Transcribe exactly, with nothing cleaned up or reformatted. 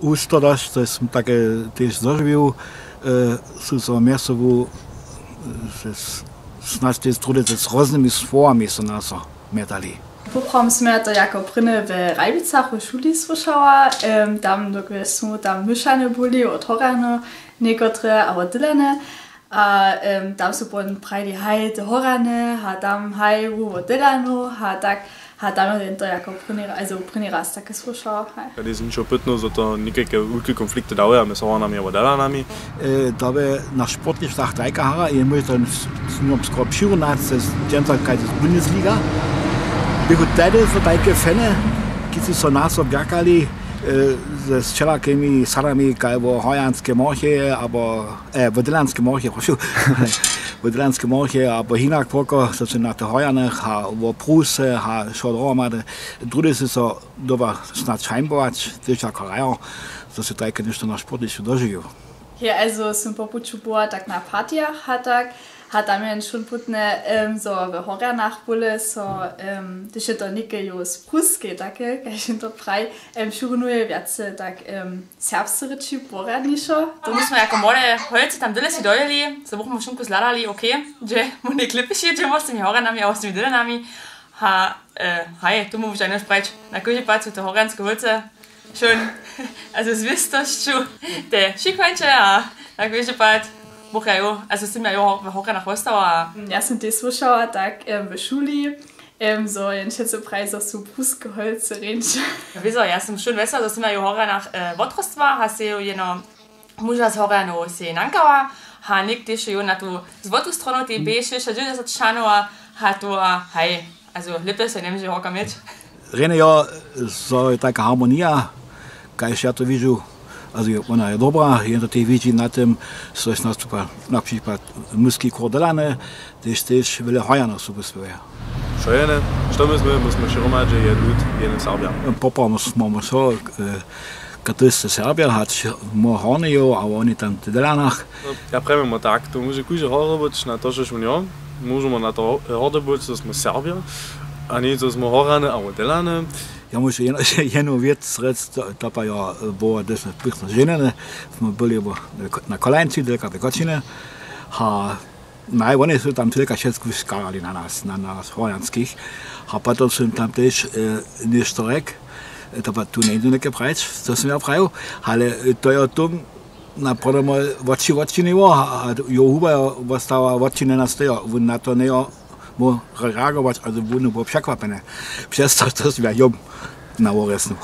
Husto dosć, to sym take tež dožiwił, su so mjez sobu snadź tež druhdy z rôznymi słowami so na so mjetali. Poprawom smy ja to jako prěnje w Rajbicach w šuli słyšała, tam dokelž smy tam myšane byli wot Horjany někotre a wot Dylany. A tam su pon prajili haj te Horjany a tam haj wot Dylanu a tak. A tam je to jako prěnje, also prěnje raz take słyšała haj. Kady z ničo pytno zo to někajke wulke konflikty dały a my so Horjanami abo Dylanami. To by na sportništach tajka hra je móže to z njom skoro přirunac z dźensa kaj z Bundesliga. Běchu tehdy so tajke fene, kiž su so na so bjakali ze wšelakimi sadami kaj wo horjanske morcheje abo wo dylanske morcheje prošu, wo dylanske morcheje abo hinak poko so su na tych horjanach a wo pruse a wšo dohromady. Druhdy su so doba snadź hajmbować tež jako hrajo, zo su tajke něšto na sportnišću dožiwił. Ja also sym po puću była tak na partijach a tak. A tam je wšón putne zo w Horjanach bóle so hdyž je to něke jo z pruskej take kaž jim to praji, přirunuje wjace tak serbsce rěči porjadnišo. To my smy jako młode holcy tam dyle si dojeli zo bychmy wšónku zhladali, okay, dźe mu něk lěpješi dźe wosnymi Horjanami a wosnymi Dylanami. A haj tomu móžeš aj njež prajić, na kóždy pad su to horjanske holcy. Šón. Also z wěstosću te šikwańće a na kóždy pad buch ja jo, also sym ja jo w Horjanach wostała a ja sym tež słyšała tak w šuli zo jen wšetcy praji zo su pruske holcy rjeńše. Wězo ja sym wšón wjesela zo sym ja jo w Horjanach wotrostła a sej jo jeno muža z Horjanow sej nankała. A něk tež jo na tu złotu stronu tej bě šěsćadźewjećdźesat šanowa. A to a haj, also lěpje so njemóže horka měć. Rjene jo zo je taka harmonija kaž ja to widźu. Also wona je dobra, jen to tej widźi na tym, zož nastupa na připad muski chór Dylany, tež tež wjele Horjanow su wuspěwaja. Wšojene, što my smy my smy wšě hromadźe je lud, jeny Serbja. Poprawom smy my so katolsce Serbja hač mó hornjejow a woni tam w Dylanach. Ja prajimy tak to móže kóždy hordy być na to žož wón jo, móžemy na to hordy być zo smy Serbja a ně zo smy Horjany abo Dylany. Ja móžu jeno wěc rjec, to pa jo było dosć pychno ženjene. Smy byli na kolańci delka w kočiny. A naj woni su tam delka wšetku škarali na nas na nas horjanskich. A potom sym tam tež něšto rjek. To pa tu njeńdu něke prajić, to sym ja prajił. Ale to jo tom na podobno wotči wotčiniło a jo huba jo wostała wotčinjena stejo wón na to njejo móhł reagować, ale wón był překwapjeny přez to što sym ja jom na worjesnu.